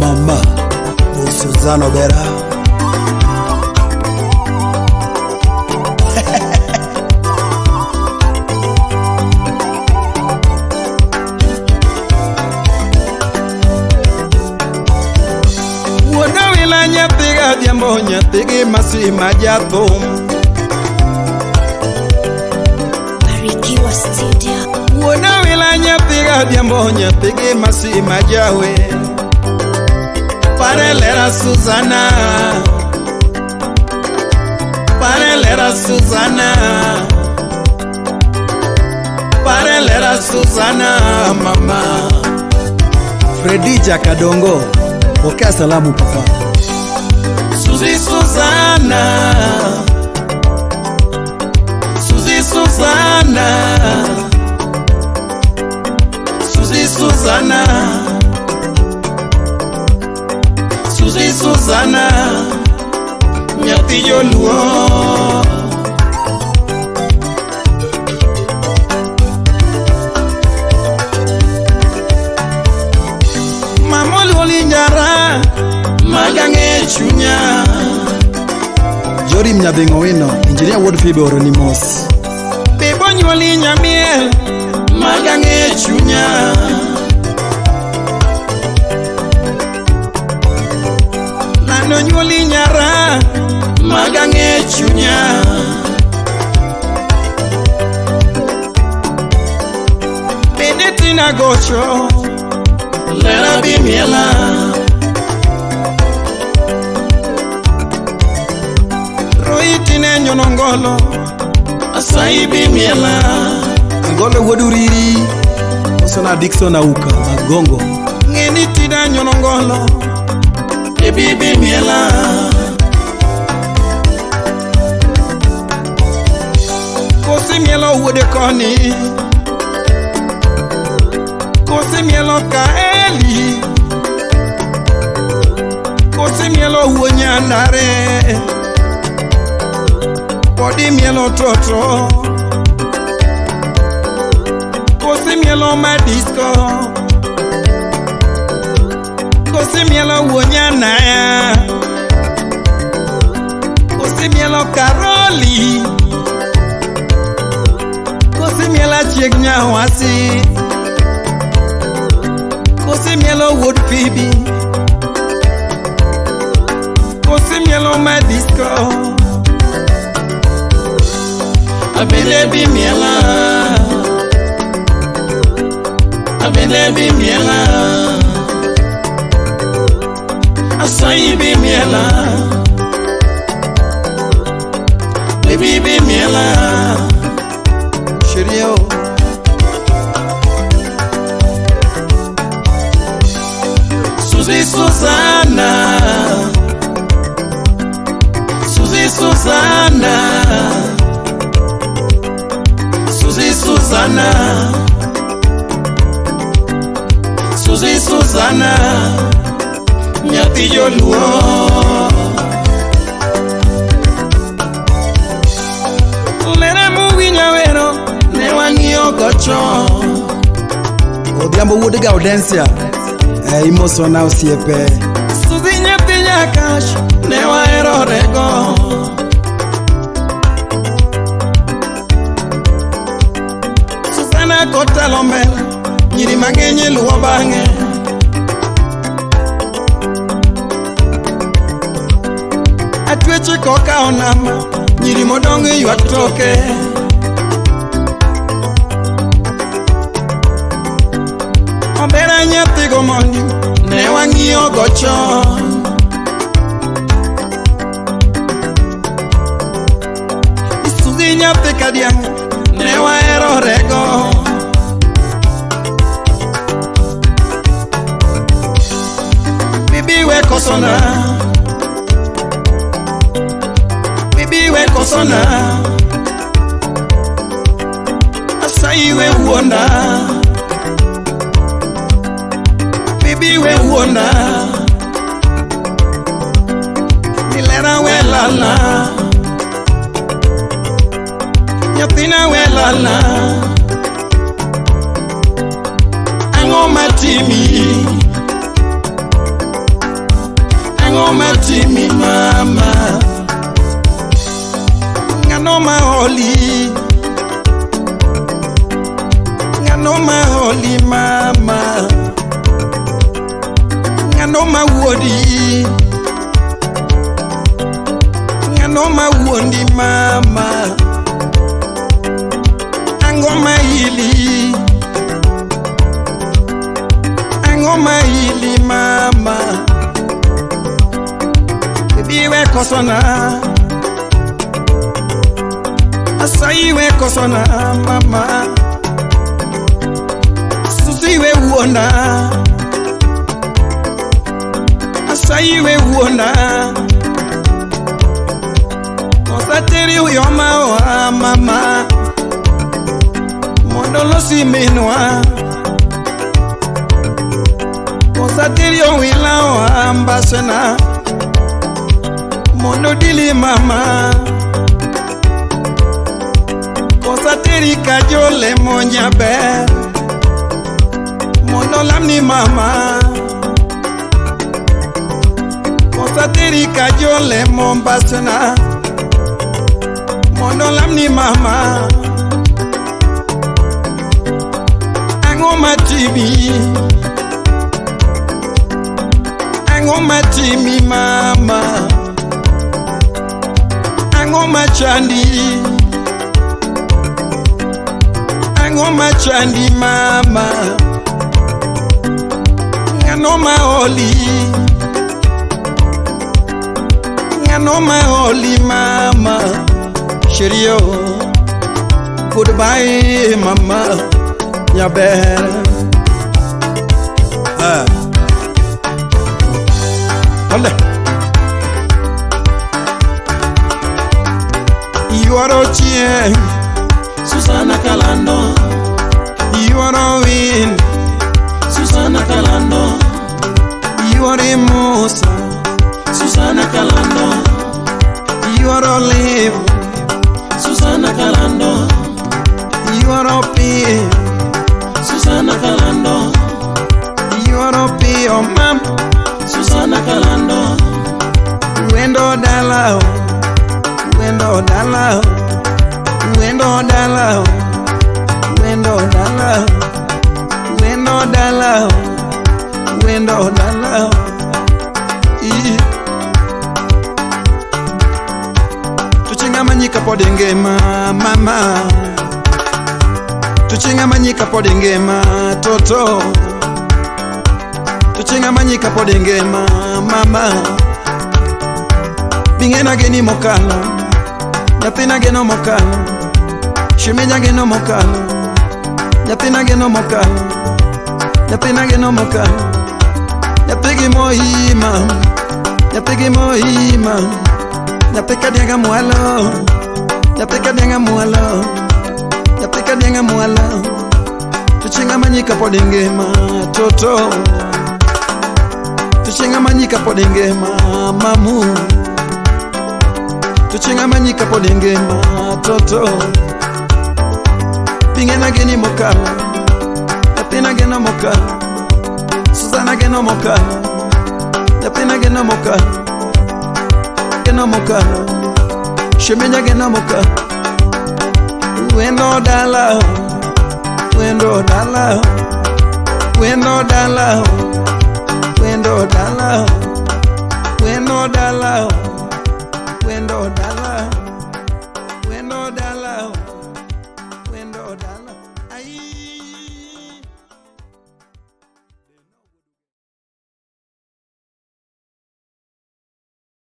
Mama Suzano Bera. Wuoda wila nyathiga jambo nyathigi masima jathum. Barikiwa Studio. Wuoda wila nyathiga jambo nyathigi masima jawe. Parelera Susana, parelera Susana, parelera Susana mama. Fredija Kadongo, pokea salamu papa. Suzy Susana, Suzy Susana, Suzy Susana, Suzy Susana, nyathi joluo. Mama oluoli njara, magang'e chunya. Jorim Nyadhingo Wino, Injinia Wuod Fibe oroni mos. Bebo nyuoli nyamiel, magang'e chunya. Lando nyuoli nyara, magang'e chunya. Bende tina gocho, lera bi miela. Roitine nyonongolo, asai bi miela. Angolo Wuod Uriri, Osona Dickson Auka, Magongo. Ng'eni tina nyonongolo, ibi bi miela. Kosi mielo wuode koni, kosi mielo kaeli, kosi mielo wuo nyandare, podi mielo toto, kosi mielo madisko, kosi mielo wuo nyanaya, kosi mielo karoli, kosi mielo achieg nyawasi, kosi mielo wuod Fibi, kosi mielo madisko. Abende bi miela, abende bi miela, asai bi miela, bibi bi miela. Sherio. Suzy Susana, Suzy Susana, Suzy Susana, Suzy Susana, nyathi joluo. Lera muwinja wero, ne wang'iyo go chon. Odhiambo wuod Gaudensia, imosona osiepe. Suzy nyathi nyakash, ne waherorego. Susana kotelo mbele, nyiri mang'eny luwo bang'e. Atweche kokawo namba, nyiri modong' ywak toke. Obera nyathi go mondi, ne wang'iyo go chon. Suzy nyathi kadiang', ne waherorego. Bibi we kosona, bibi we kosona, asai we wuonda, bibi we wuonda, nilera we lala, nyathina we lala. Ang'o matimi? Ang'o matimi mama? Ng'ano ma holi? Ng'ano ma holi mama? Ng'ano ma wuodi? Ng'ano ma wuondi mama? Ang'o ma ili? Ang'o ma ili mama? Baby we kosona, Asai we kosona mama, Susi we wuona, Asai we wuona, Osateri uyoma oa mama, Mondo losi minwa, Osateri owila oa mbasena, Mondo dili mama, Kosateri kajole monjaber, Mondo lamni mama, Kosateri kajole mombasena, Mondo lamni mama. Ang'o matimi? Ang'o matimi mama? Ang'o machandi? Ang'o machandi mama? Ng'ano ma holi? Ng'ano ma holi mama? Cheerio, goodbye mama, nyaber. Ah. Ole. Yuoro chieng', Susana Kalando, yuoro win, Susana Kalando, yuoro Musa, Susana Kalando, yuoro Liv, Susana Kalando, yuoro pi, Susana Kalando, yuoro pi omam, Susana Kalando, wendo dala, wendo dala, wendo dala, wendo dala, wendo dala, wendo dala. I. Tuchinga manyika pod ngima mama, Tuchinga manyika pod ngima toto, Tuchinga manyika pod ngima mama. Bingena geni mokalo, nyathina geno mokalo, shemeja geno mokalo, nyathina geno mokalo, nyathina geno mokalo, nyathigi moima, nyathigi moima, nyathi kadienga mwalo, nyathi kadienga mwalo, nyathi kadienga mwalo, tuchinga manyika pod ngima toto, tuchinga manyika pod ngima mamu. Tuchinga manyika pod ngima toto, Bingena geni mokalo, nyathina geno mokalo, Susana geno mokalo, nyathina geno mokalo, geno mokalo, shemeja geno mokalo. Wendo dala, wendo dala, wendo dala, wendo dala, wendo dala, wendo dala.